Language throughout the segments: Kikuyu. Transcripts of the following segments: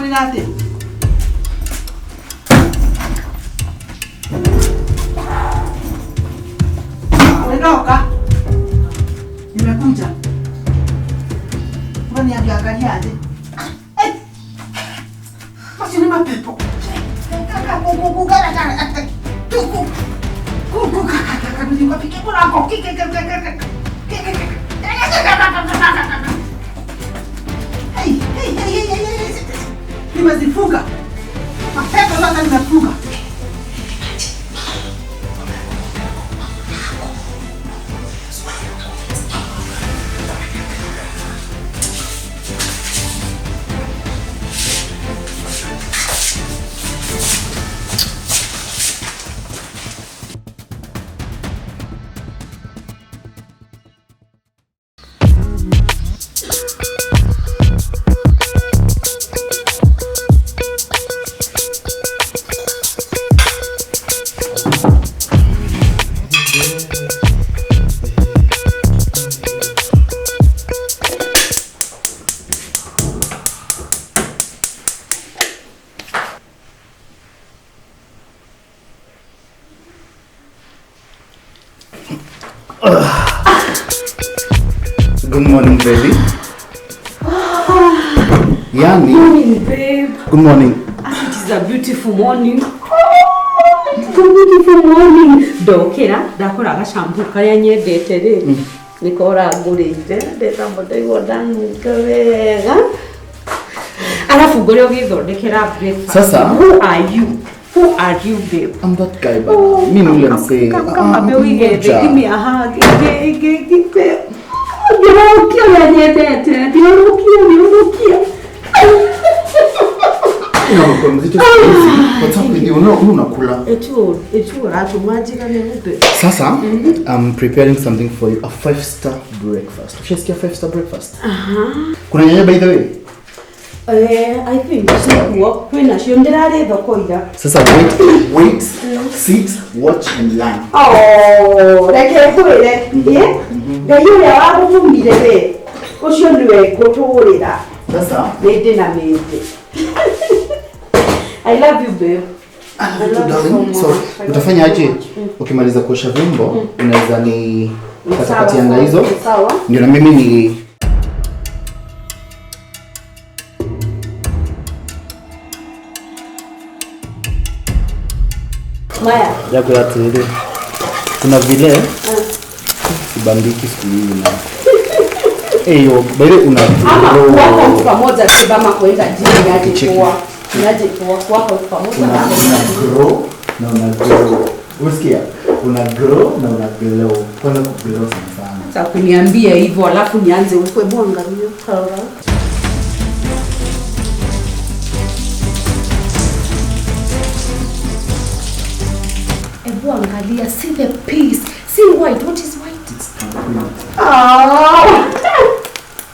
Ũranyihingũrĩra atĩa? Ndoka. Nimekuja. Unaniangalia aje? Eh. Basi ni mapepo. Kaka kuku kaka kaka. Kuku. Kuku kaka kaka nipike mlango. Kike kaka kaka. Kike kaka. Hey, hey, hey, hey, hey. Nimezifunga. Mapepo sasa nimefunga. Good morning, baby. Yani, Good morning, babe. Good morning. It is a beautiful morning. Oh, it's a beautiful morning. Ndokira ndakora gacambu karia nyendete ri niko ũrangũrĩire ndetamba ndaigua ndanunga wega alafu ngore ũgĩthondekera breakfast. Sasa? Who are you? Who are you, babe? I'm that guy, but mimi ni ule msee. Come, come, give me a hug. Give. Ndĩrokia ũrĩa nyendete, ndĩrokia, ndĩrokia. Unakuwa mzito siku hizi. What's up with you? Unakula. Etu ũratũma njigane mũtwe. Sasa, I'm preparing something for you, a 5-star breakfast. Ushasikia 5-star breakfast? Kuna nyanya by the way? I think sikuo kwĩna cio ndĩrarĩ thoko ira. Sasa wait, sit, watch and learn. Oh, reke ngwĩre, ĩ? Ngai ũrĩa wagũthumire we, ũcio nĩwe ngũtũrĩra. Sasa mĩndĩ na mĩndĩ. I love you, babe. I love you, darling. So, utafanya aje? Ukimaliza kuosha vyombo, unaweza ni katakatianga hizo. Sawa. Ndio na mimi ni Maya. Yako ya tele. Kuna vile sibandiki siku hizi na. Eh, yo, bale una ama kuwako pamoja tu ama kuenda jini aje Cheki. poa. Unaje poa kuwako pamoja Una na grow na una grow. Unasikia? Una grow na una glow. Kwanza ku glow sana sana. Sasa kuniambia hivyo alafu nianze ukwe bwanga hiyo. Sawa. Ebu angalia, see the peace. See white. What is white? It's tranquility. Oh.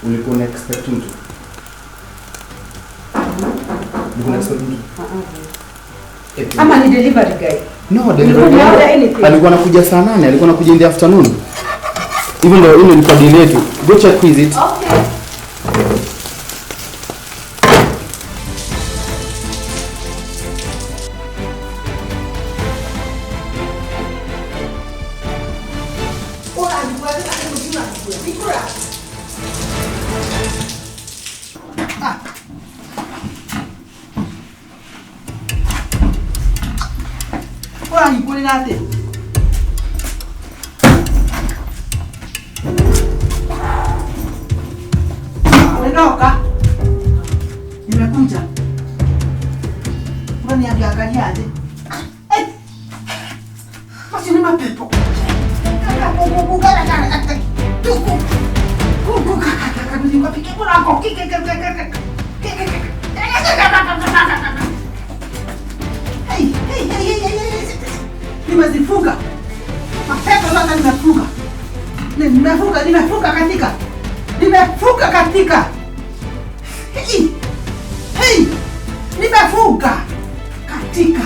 Ulikuwa una expect mtu? Ulikuwa una expect mtu? Ama ni delivery guy? No, delivery Ulikuwa guy. una anything? Alikuwa anakuja saa 8, alikuwa anakuja in the afternoon. Even though ile ilikuwa deal yetu. Go check who is it. Okay. Ũranyihingũrĩra atĩa? Ndoka. Nimekuja. Unaniangalia aje? Eh. Basi ni mapepo. Kaka kuku kaka kaka. Kuku. Kuku kaka kaka nipike mlango. Kike kaka kaka. Kike kaka. Hey, hey, hey, hey, hey. Nimezifunga. Mapepo sasa nimefunga. Nimefunga, nimefunga katika. Nimefunga katika. Hey! Hey! Nimefunga katika.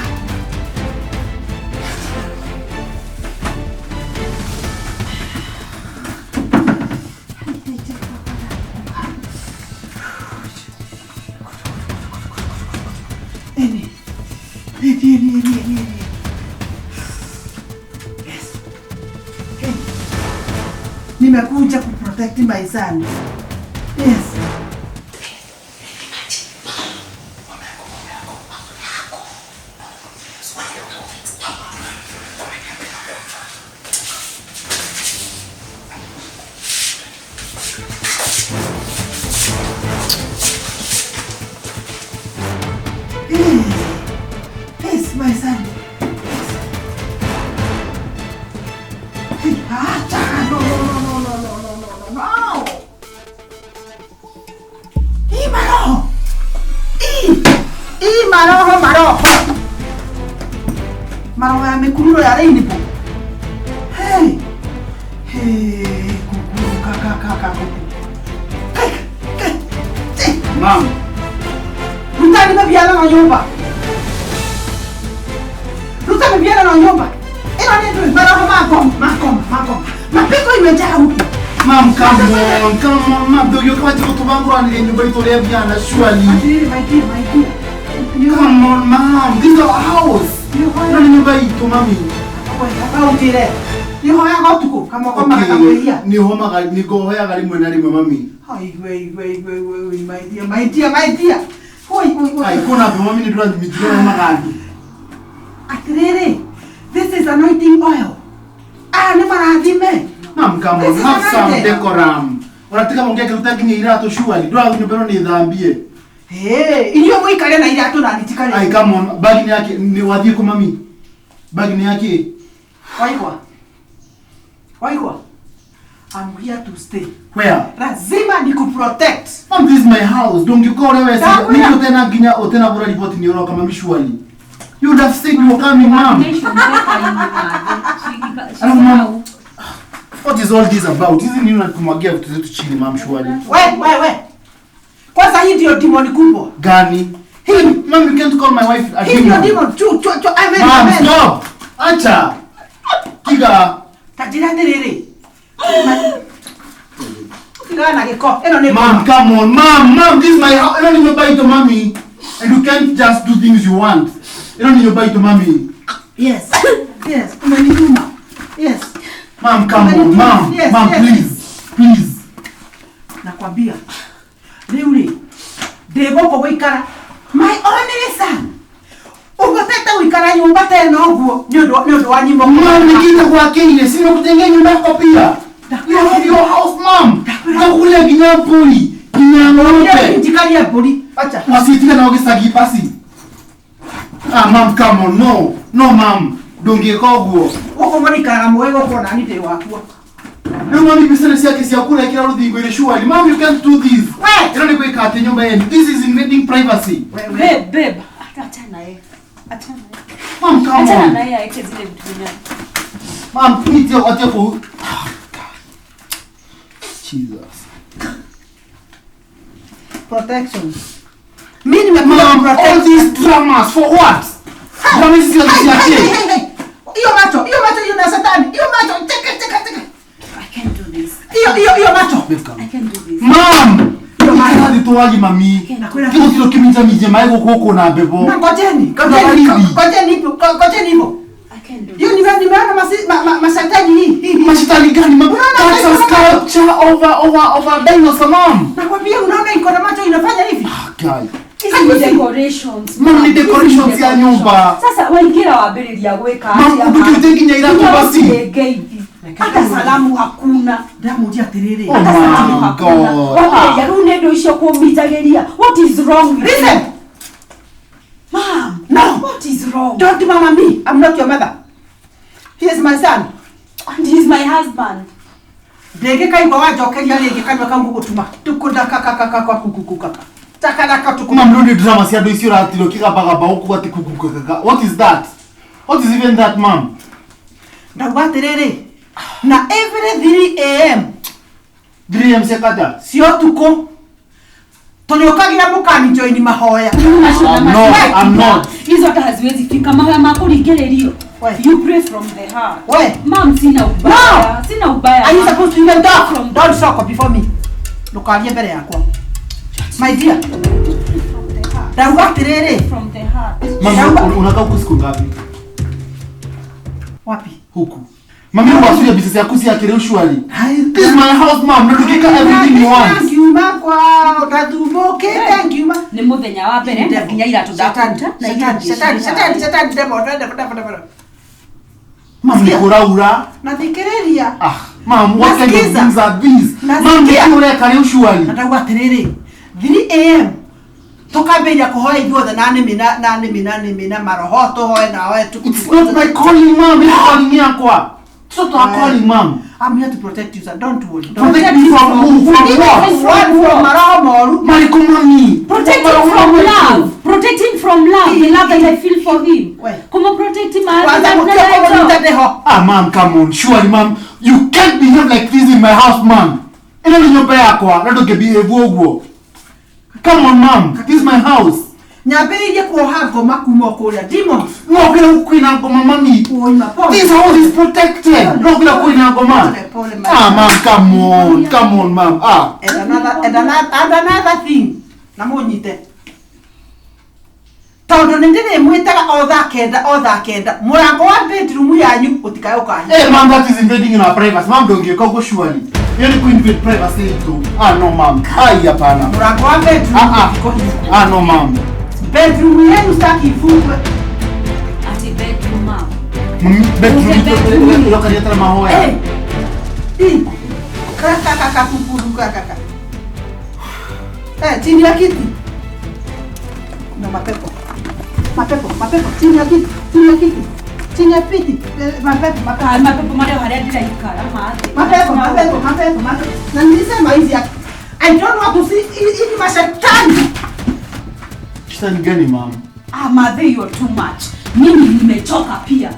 Niĩ, niĩ, niĩ. Yes. Hey. Nimekuja kuprotect my son. Yes. Hey. Yes, my son. Yes. Hey, acha. No, no, no, no, no, no, no, no, no, no. Ii maroho. Ii. Ii maroho, maroho. Maroho ya mikururo ya rainbow. Hey. Hey, kukuru kaka kaka kuku. Kai, kai. Hey. Mom. Rutani mabiara na nyumba. Ruta mabiara na nyumba. Ino ni ndui maroho makoma, makoma, makoma. Mapiko imejaa huku. Mom, come on, come on, mom. Ndio kama tiko tubangura ni nyumba itolea vyana surely. My dear, my dear, my dear. Come on, mom. This is our house. Ino ni nyumba itu, mami. Autire. Ni hoyaga utuku kama kama kakakwĩhia. Ni homaga ni gohoyaga rimwe na rimwe mami. Ai we we we we my dear, my dear, my dear. Hoi hoi hoi. Ai kuna be mami ni ndura mitiro na magandi. Atiriri. This is anointing oil. Ah, ni marathime. Mom, come on, have some decorum. Uratika mongia kiruta nginya iratu surely. Ndura nyumba ino ni thambie. Hey, inyuĩ mũikare na iratũ na nitikare. Ai come on, bag ni yake ni wathiĩ kũ mami? Bag ni yake. Waigua. Waigua. I'm here to stay. Where? Lazima nikuprotect. Mom, this is my house. Don't you call wewe Ndakwĩra. Niko tena nginya utena bora report ni uroka mami surely. You would have said you were coming, mom. Alafu mom, what is all this about? Hizi nini unatumwagia vitu zetu chini mom surely? We, we, we. Kwanza hii ndio demon kubwa. Gani? Hey, mom, you can't call my wife a Hii ndio demon. demon. Chu, chu, chu. Amen, Mom, amen. stop. Acha. Tiga. Ta njĩra atĩrĩrĩ. Tigana na gĩko. Ĩno nĩ Mom, come on. Mom, mom, this is my house. I don't even buy it to mommy. And you can't just do things you want. You don't even buy it to mommy. Yes. Yes. Umenituma. Yes. Mom, come on. Mom, Yes, mom, yes. please. Please. Nakwambia. Rĩu rĩ, ndĩ gũkũ gũikara. My only son. Ũhotete gũikara nyũmba ta ĩno ũguo nĩ ũndũ wa nyimo. Mom, nikita kwa kile, sina kutengea nyumba yako pia. You have your house, mom. Kakule nginya mburi, nginya ng'ombe. Njikarie mbũri. Acha. Wasitika na wagisagi pasi. Ah, mom, come on. No. No, mom. Ndũngĩka ũguo. Gũkũ mũrikaraga mũĩ gũkũ nani ndĩ wakua. Rĩu mami business yake si yakula kila rũthingo-inĩ surely. Mom, you can't do this. We! Ĩno nĩ gwĩka atĩ nyũmba yenu. This is invading privacy. We, we. Babe, babe, achana yeye. Achana yeye. Mom, come Achana on. na yeye aeke zile vitu zenyewe. Mom, please atia ku. Jesus. Protection. Mimi nimekuja Mom, all kuprotect. these dramas for what? Drama hizi Hey, si hey, yake. hey, hey. Hiyo macho, hiyo macho hiyo na satani. Hiyo macho, teka teka teka. I can't do this. Hiyo hiyo hiyo macho. Babe, come. I can't do this. Mom! Hiyo macho. Hadi tuwaji mami. Nakwenda. Kiko kilo kiminja mije mai gũkũ na mbebo. Na ngojeni, ngojeni, Baridi. ngojeni hivyo, ngojeni hivyo. I can't do Hiyo this. nimeona mashetani hii hii. Mashitani gani mama? Unaona, That's a sculpture over dinosaur, mom. Nakwambia unaona iko na macho inafanya hivi. Ah, guy. Hizi ni decorations. Mom, ni decorations ya nyumba. Sasa waingĩra wambĩrĩria gwĩka Mom, atĩa, ũndũkĩte nginya iratũ basi. Ngeithi. Hata salamu hakuna. Ndamuria atiriri. Oh Hata salamu my hakuna. God. Wambĩrĩria rĩu nĩ ũndũ ũcio kũminjagĩria. What is wrong with Listen. you? Mom, No. What is wrong? Don't mama me. I'm not your mother. He is my son. And he's my husband. Ndĩngĩkaigua wanjokeria rĩngĩ kanua kau gũgũtuma tukundakakakakakukukukaka takaraka tuku. Mom, no ni drama cia andũ icio ũratira ũkĩgambagamba gũkũ atĩ kukukaka. What is that? What is even that, mom? Ndauga atĩrĩrĩ, na every 3 am 3 am cia kata. cia ũtukũ tũrĩũkagĩra mũkani join mahoya. I'm not, I'm not. Hizo hata haziwezi fika mahoya ma kũringĩrĩrio. We. You pray from the heart. We. Mom, sina ubaya. No. Sina ubaya. Are you supposed to even talk? From Don't talk before me. Ndũkarie mbere yakwa. My dear, from the heart. ndauga atĩrĩrĩ, From the heart. Mami, unakaa huku siku ngapi? Wapi? Huku. Mami, wasuya business yaku si yakire surely. This is my house, mom. Ndukika everything you want. Ngiuma kwao ndathumũkĩte ngiuma. Nĩ mũthenya wa mbere na nginya iratũ ndakuta na Shetani, shetani, shetani, shetani, devil, devil, devil, devil. Mom, ni kuraura. Na thikĩrĩria. Ah, mom, what kind of Nasikiza. things are these? Mom, Nasikia. ni ureka ni surely. Na ndauga atĩrĩrĩ, 3 a.m. tũkambĩrĩria kũhoya ithuothe na nĩmĩ na na nĩmĩ na nĩmĩ na maroho tũhoe na hoe. It's not my calling, mom. It's calling yakwa. It's not our calling, mom. I'm here to protect you, sir. Don't worry. Don't Protect me from who? From what? One from maroho moru. Mariko, mami. Protect him from love. Protect him from love. The love that I feel for him. We. Kuma protect him. Kwanza mũtio kũmũnyita ndĩho. Ah, mom, come on. Surely, mom, you can't behave like this in my house, mom. Ino ni nyumba yakwa. Na ndũngĩbehave ũguo. Come on, mom. This is my house. Nyambĩrĩirie kuoha ngoma kuma o kũrĩa demons. No ũkĩra kwĩna ngoma, mami. Oima pole. This house is protected. No ũkĩra kwĩna ngoma. Pole, pole, my Ah, mom, come on. Come on, mom. Ah. And another thing na mũnyite tondũ nĩ ndĩrĩmwĩtaga o thaa 9, o thaa 9 mũrango wa bedroom yanyu ũtikae ũkahinga. Hey, mom, that is invading in our privacy. Mom, ndũngĩũka ũguo surely. Hiyo ni kuinvade privacy yetu. Ah, no, mom. Ai, hapana. Mũrango wa bedroom Ah, ah. ũtikũhingwo. Ah, no, mom. Bedroom yenu sitaki ifungwe. Ati bedroom, mom. Mami, bedroom Bedroom. ĩrokaria tara mahoya. Eh. Ih. Kaka kaka kukuru kaka kaka. Eh, chini ya kiti. Kuna mapepo. Mapepo, mapepo, chini ya kiti, chini ya kiti. Chini ya kiti. Eh, mapepo, mapepo. Ah, mapepo marĩa harĩa ndĩraikara mathĩ. Mapepo, mapepo, mapepo, mapepo. Na nilisema hizi ya I don't want to see hizi mashetani. Shetani gani, mom? Ah, mathe, you're too much. Mimi nimechoka pia.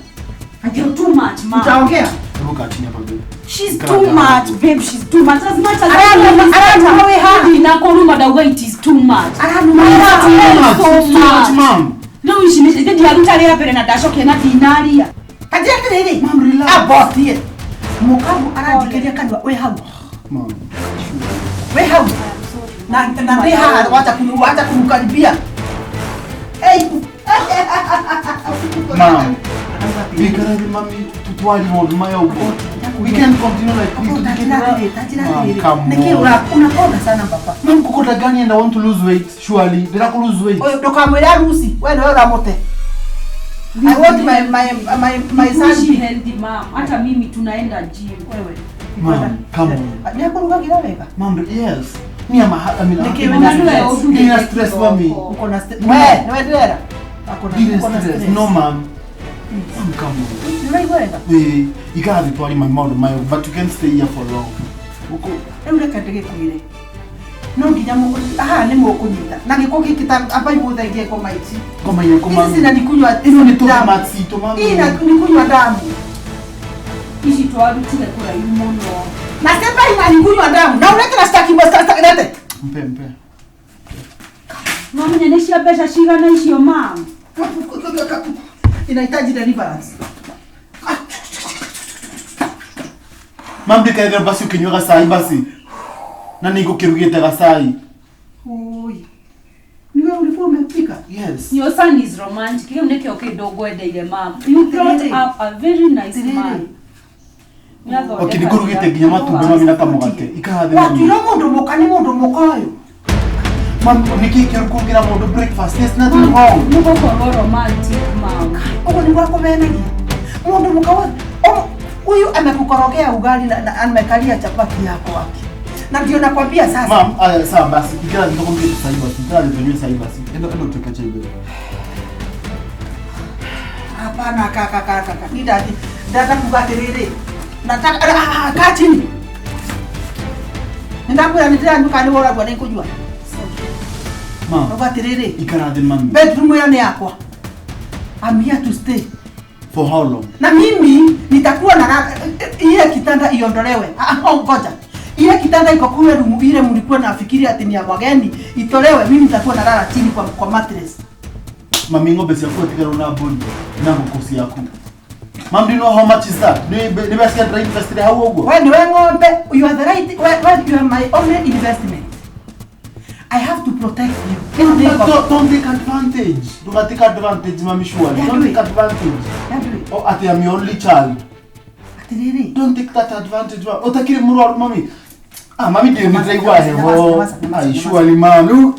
You're too much, mom. Utaongea? Hebu kaa chini hapa, babe. She's Kaa too down. much, babe. She's too much. As much as Aranuma we ha. Inakoruma ndauga it is too much. Aranuma Too Too much, much, so too much, much. mom. Rĩu ici nĩ ndiaruta rĩa mbere na ndacokia na ndinaria. Kanjia atiriri. Mom, relax. Abotie. Mukagu aranjikĩria kanua wĩ hau. Mom. Wĩ hau. Na ndĩ haha wacha kumkaribia. Hey. Mom. Ikara hivi, mami, tutwari maũndũ maya ũguo. We can't continue like this. Mom, come Nĩkĩ on. unakonda sana baba? Mom, kukota gani and I want to lose weight. Surely. Ndĩra ku lose weight. Ũyũ ndũkamwĩre arusi, we nĩwe ũramũte. I want my Tuishi son. healthy, mom. Hata mimi tunaenda gym. Wewe. Mom, come on. Nĩakũrugagĩra wega? Mom, yes. Me, I'm a, I mean, Nĩkĩ I'm wĩna stress. stress? Ndina stress, mami. Uko na stress. We, nĩwe ndĩrera. Akona Ndina uko na stress. stress. No, mom. Mom, come on. Nĩũraigua wega? Eh, ikara thĩ twari mami maũndũ mayo, but you can't stay here for long. Uko Rĩu reke ndĩgĩkwĩre. No nginya haha nĩ mũkũnyita. Na gĩko gĩkĩ ta ambai mũthengie ngoma ici. ngoma irĩkũ, Ici mami? cinanikunywa Ĩno nĩ damu. tũthamaki citũ, mami. Hii inanikunywa damu. Ici twarutire kũraihu mũno. Na sema inanikunywa damu. Na ulete na staki mbasa lete. Mpe, mpe. Mamenya nĩ cia mbeca cigana icio, mom? Inahitaji deliverance. Mam, ndikaethera basi ũkĩnyua gacai basi. Na nĩ ngũkĩrugĩte gacai. Oi. Niwe ulikuwa umepika? Yes. Your son is romantic. Kĩu nĩkĩo kĩndũ ngwendeire, mom. You brought Atĩrĩrĩ. up a very nice Atĩrĩrĩ. man. Nĩathondeka Okay, nĩngũrugĩte nginya matumbĩ mami na kamũgate. Ikara thĩ mami. Watuire mũndũ mũka nĩ mũndũ mũka ũyũ. Mam, nĩkĩ kĩũru kũrugĩra mũndũ breakfast? There's nothing wrong. Nĩ gũkorwo romantic, mom. Ũguo nĩguo akũmenagia. Mũndũ mũka wa huyu amekukorogea ugali na amekalia chapati yako wapi? Na ndio nakwambia sasa. Mam, aya, sawa basi. Ikara thĩ tũkũrugĩte cai basi. Ikara thĩ tũnyue cai basi. Endo endo tuweke chai bebe. Hapana kaka kaka kaka. Ni dadi. Dada kuga atiriri. Nataka kaa chini. Nĩndakwĩra nĩ ndĩranyua nĩ woragua nĩ ngũnyua. Mam, Nauga atĩrĩrĩ. ikara thĩ mami. Bedroom ĩyo nĩ yakwa. I'm here to stay. For how long? Na mimi nitakuwa na ile kitanda iondolewe. Ah, oh, ngoja. Ile kitanda iko kule room ile mlikuwa nafikiri ati ni ya wageni itolewe, mimi nitakuwa nalala chini kwa mattress. Mami, ng'ombe ciaku atigarwo na mbũri na ngũkũ ciaku. Mam, do you know how much is that? Nĩ mbeca cia ndĩra hau ũguo? We niwe ng'ombe, you are the right, we, you are my only investment. I have to protect you. Don't take advantage. Don't take advantage, mami, surely. Don't take advantage. Oh, ati I'm your only child. Atiriri. Don't take that advantage. Otakiri murwaru mami. Ah, mami ndiye ndiraigua heho. Ai, surely mami.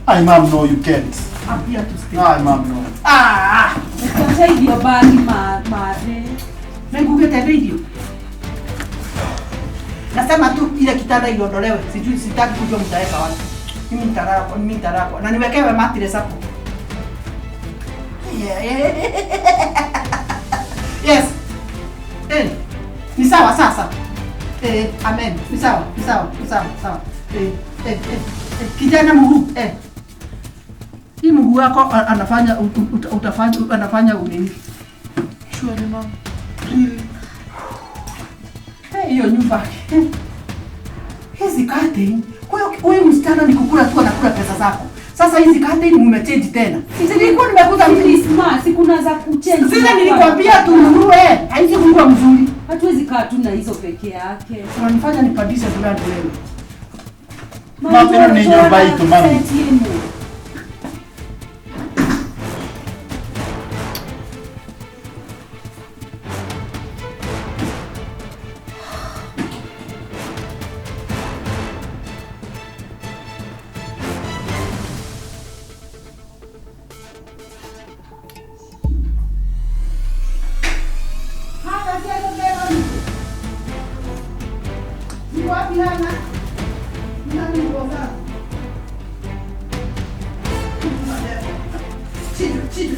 Ai, mom, no, you can't. I'm here to stay. Ai, mom, no. Ah! Ukateithio bagi mathe. Nĩngugĩte nĩ irio. Nasema tu ile kitanda iondolewe. Sijui sitaki kujua mtaweka wapi. Mimi nitalala kwa, mimi nitalala kwa. Na niwekewe mattress hapo. Yeah. Yes. Eh. Ni sawa sasa. Eh, amen. Ni sawa, ni sawa, ni sawa, sawa. Eh, eh, eh. Kijana mguu, eh. Hii mguu wako anafanya utafanya anafanya unini. Surely mom. Really? Eh, hiyo nyumba. Hizi curtain, kwa hiyo huyu msichana ni kukula tu anakula pesa zako. Sasa hizi curtain mmechange tena. Nilikuwa nimekuta Christmas, kuna za kuchange. Sasa nilikwambia tununue, haizi kuwa mzuri. Hatuwezi kaa tu na hizo peke yake. Unanifanya nipandishe blood wewe. Mama, ni nyumba itu mami. Chini, chini.